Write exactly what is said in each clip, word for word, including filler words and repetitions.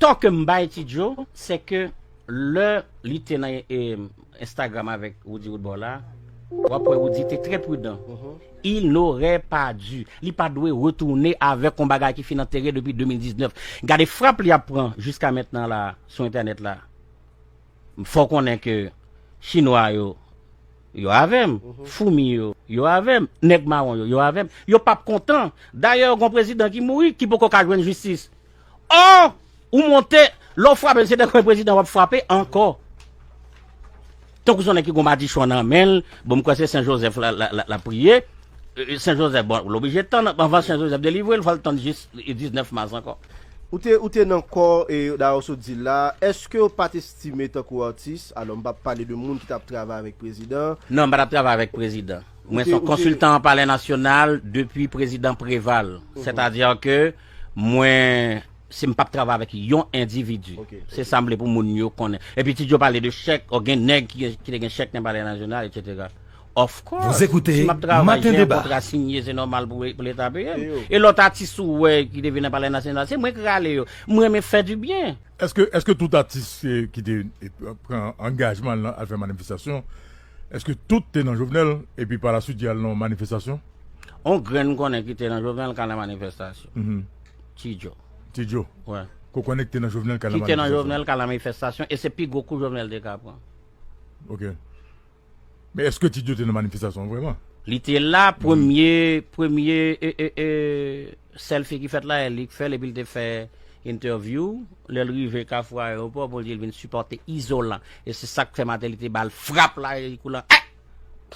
Tò ke m bay Ti Joe, se ke lè li te nan, eh, Instagram avèk Roody Roodboy la, w ap wè Roody te trè pridan. Il n'aurait pas dû. Li pa dwe retounen avèk yon bagay ki fin antere depi de mil diznèf. Gade frap li ap pran jiska mentnan la sou entènèt la. Fò w konnen ke Chinwa yo, yo avè m. Foumi yo, yo avè m. Nèg mawon yo, yo avè m. Yo p ap kontan. Dayè, gon prezidan ki mouri, ki poko ka jwenn jistis. Ò, ou monte, lè w frape, se tankou yon prezidan w ap frape ankò. Tankou se yon nèg ki gon madichon nan men l, bon, m kwè se Sen Jozèf la, la, la, la priye. Eh, Sen Jozèf, bon, l oblije tann, anvan Sen Jozèf delivre l, fò l tann jis diznèf mas ankò. Ou te, ou te nan kò, e, dayè w sot di l la, èske w pa t estime tankou atis, alò m p ap pale de moun ki t ap travay avèk prezidan. Non, m pa t ap travay avèk prezidan. Mwen se yon konsiltan an Palè Nasyonal depi prezidan Preval. Sètadi ke mwen, si m p ap travay avèk yon endividi. Se sa m vle pou moun yo konnen. Epi Ti Joe pale de chèk, o gen nèg ki, ki te gen chèk nan Palè Nasyonal, etsetera. Of course. Si m ap travay, si gen yon kontra sinye, se nòmal pou, pou Leta peye m. E lòt atis ou wè ki te vin nan Palè Nasyonal, se mwen ki rale yo. M renmen fè dibyen. Èske, èske tout atis, eh, ki te, eh, pran angajman al, al fè manifestasyon, èske tout te nan Jovenel, epi pa la swit y al nan manifestasyon? On grenn m konnen ki te nan Jovenel ka nan manifestasyon. Ti Joe. Ti Joe. Wè. Ke w konnen ki te nan Jovenel ka nan manifestasyon? Ki te nan Jovenel ka nan manifestasyon, e se pi gwo kou Jovenel te ka pran. Ok. Men èske Ti Joe te nan manifestasyon an vrèman? Li te la, premye, premye, e, e, e, sèlfi ki fèt la, e li k fè l, epi l te fè entèvyou. Lè l rive Kafou Ayewopò, pou l di l vin sipòte Izolan. E se sa k fè maten li te ba l frap la, e kou lan. Eh!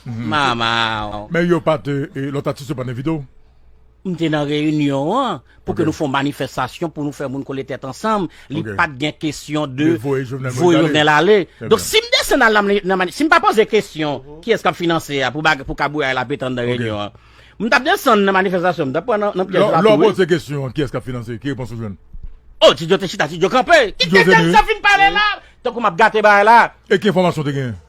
Mama! Men yo pa te, e, lòt atis yo pa t envite w? M te nan reyinyon an pou ke nou fè yon manifestasyon, pou nou fè moun kole tèt ansanm. Li pa t gen kesyon de voye Jovenel ale. Donk, si m desann al nan, nan mani-, si m pa poze kesyon, kiyès k ap finanse a pou bag-, pou kabouya la pete anndan reyinyon an? M t ap desann nan manifestasyon, m t ap pran nan, nan pyèj la tou, wi. Lè w poze kesyon an, kiyès k ap finanse? Ki repons ou jwenn? Oh, Ti Joe te chita, Ti Joe kanpe. Ki tèt sa fin pale la? Tankou m ap gate bagay la. E ki enfòmasyon w te genyen?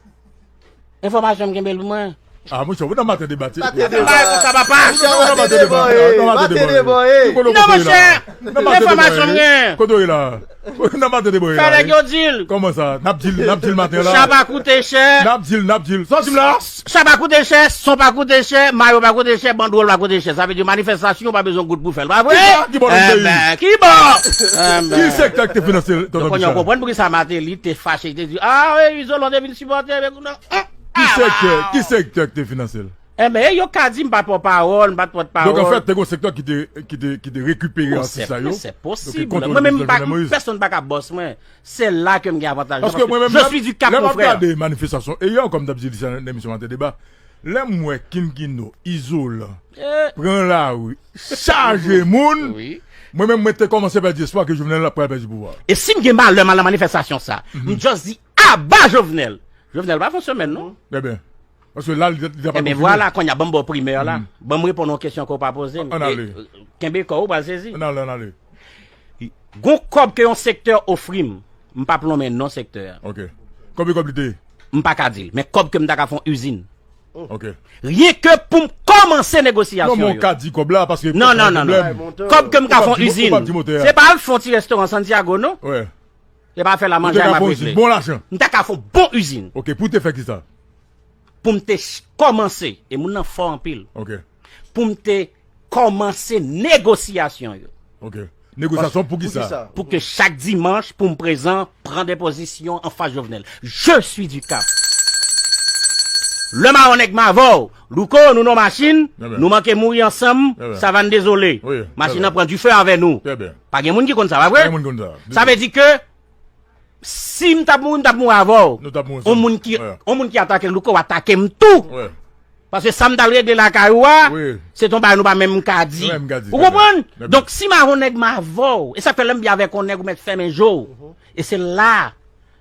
Enfòmasyon m kenbe l pou mwen. Ah, monchè, ou nan maten deba. Maten deba. Bagay konsa, papa. Ou nan maten deba. Ou nan maten deba. Non, monchè. Enfòmasyon m gen. Kote w ye la? Ou nan maten deba w ye la? Fè nèg yo di l. Kòman sa? N ap di l, n ap di l maten la. Cha pa koute chè. N ap di l, n ap di l. Sa w di m la? Cha pa koute chè, son pa koute chè, mayo pa koute chè, bandwòl pa koute chè. Sa vle di manifestasyon pa bezwen goud pou fè l, pa vre? Ki bò nan peyi? Enben, ki bò? Enben. Ki sektè ki te finanse l, tonton Michel? Donk, kounye a w konprann poukisa Martelly te fache, li te di, ah, wi, Izolan te vin sipòte, men kounye a, ah, ah, wow. Ki sektè, ki sektè ki te finanse l? Enben, e yo ka di m pa t pòtpawòl, m pa t pòtpawòl. Donk, anfèt, te gen yon sektè ki te, ki te, ki te rekipere atis sa yo. Se posib. Mwen menm, m pa, pèsonn pa ka bòs mwen. Se la ke m gen avantaj. Paske mwen menm, je suis du Cap, mon frère. Lè m ap gade manifestasyon, e yè ankò m t ap di li sa nan emisyon Maten Deba, lè m wè King Kino, Izolan, pran lari, chaje moun, mwen menm, mwen te kòmanse pèdi espwa ke Jovenel ap pral pèdi pouvwa. E si m gen malè m al nan manifestasyon sa, m just di, aba Jovenel! Jovenel pa fè yon semèn, non? Ebyen, paske la, li, li ta pral konfime. Ebyen, vwala, kounye a, ban m ba w primè la. Ban m reponn yon kesyon ke w pa poze m. Ann ale. E, kenbe kò w, ou pral sezi. Ann ale, ann ale. Gon kòb ke yon sektè ofri m, m p ap lonmen non sektè a. Ok. Konbyen kòb li te ye? M pa ka di l, men kòb ke m ta ka fè yon izin. Ok. Ryen ke pou m kòmanse negosyasyon yo. Non, men w ka di kòb la, paske... Non, non, non, non. Kòb ke m ka fè yon izin. Ou p ap di motè a. Se pa al fè yon ti restoran Santiago, non. Wi. E pa fè la manje a m ap regle. Ou te ka fè yon izin, bon lajan. M ta ka fè yon bon izin. Ok, pou w te fè kisa? Pou m te ch-, kòmanse, e moun nan fò anpil. Ok. Pou m te kòmanse negosyasyon yo. Ok. Negosyasyon pou kisa? Pou kisa? Pou ke chak dimanch, pou m prezan, pran de pozisyon anfas Jovenel. Je suis du Cap. Lè m a yon nèg m avè w, Louko, nou nan machin, nou manke mouri ansanm, sa va n dezole. Machin nan pran dife avè nou. Pa gen moun ki konn sa, pa vre? Pa gen moun ki konn sa. Sa vle di ke si m t ap mouri, m t ap mouri avè w. Nou t ap mouri ansanm. On moun ki, on moun ki atake Louko atake m tou. Paske sa m t al regle lakay ou a, se t on bagay nou pa menm ka di. Ou konprann? Donk, si m a yon nèg m avè w, e sa k fè lè m byen avèk yon nèg ou mèt fèmen je w. E se la,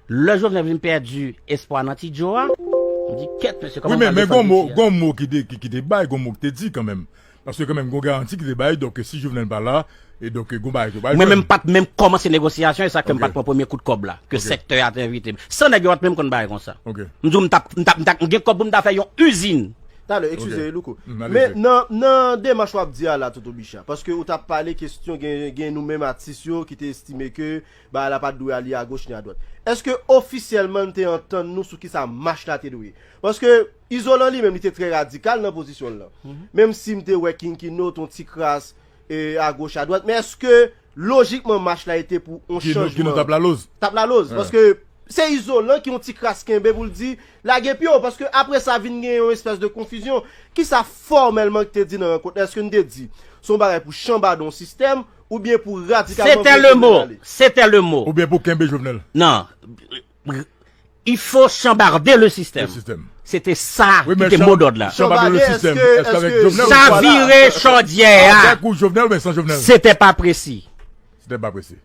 lè Jovenel vin pèdi espwa nan Ti Joe a, m di, kèt, mesye, kòman m pral defann piti a? Wi, men, men gon mo, gon mo ki te, ki, ki te bay, gon mo ki te di kanmenm. Paske kanmenm, gon garanti ki te bay, donk, si Jovenel pa la, e donk, gon bagay ke bay. Mwen menm, m pa t menm kòmanse negosyasyon, e sa ke m pa t pran premye kout kòb la, ke sektè a te envite m. San nèg yo pa t menm konn bagay konsa. M di w, m t ap, m t ap, m t ap, m gen kòb pou m ta fè yon izin. Talè, eskize, Louko. Men nan, nan demach w ap di a la, Toto Bicha, paske ou t ap pale kesyon gen, gen nou menm atis yo ki te estime ke bagay la pa t dwe ale agoch ni adwat. Èske ofisyèlman n te antann nou sou kisa mach la te dwe ye? Paske Izolan li menm, li te trè radikal nan pozisyon l lan. Menm si m te wè Kinkino t on ti kras e, agoch adwat, men èske lojikman mach la te pou yon chanjman? T ap laloz. T ap laloz, paske se Izolan ki yon ti kras kenbe pou l di lage pye w, paske apre sa vin gen yon espès de konfizyon. Kisa fòmèlman ki te di nan rankont la? Èske n te di se yon bagay pou chanbade yon sistèm oubyen pou radikalman voye Jovenel ale? C'était le mot. C'était le mot. Oubyen pou kenbe Jovenel? Non. Il faut chambarder le système. C'était ça qui était mot d'ordre là. Chambarder le système. Èske avèk Jovenel? Sa vire chodyè a. Avèk ou Jovenel oubyen san Jovenel? C'était pas précis. C'était pas précis.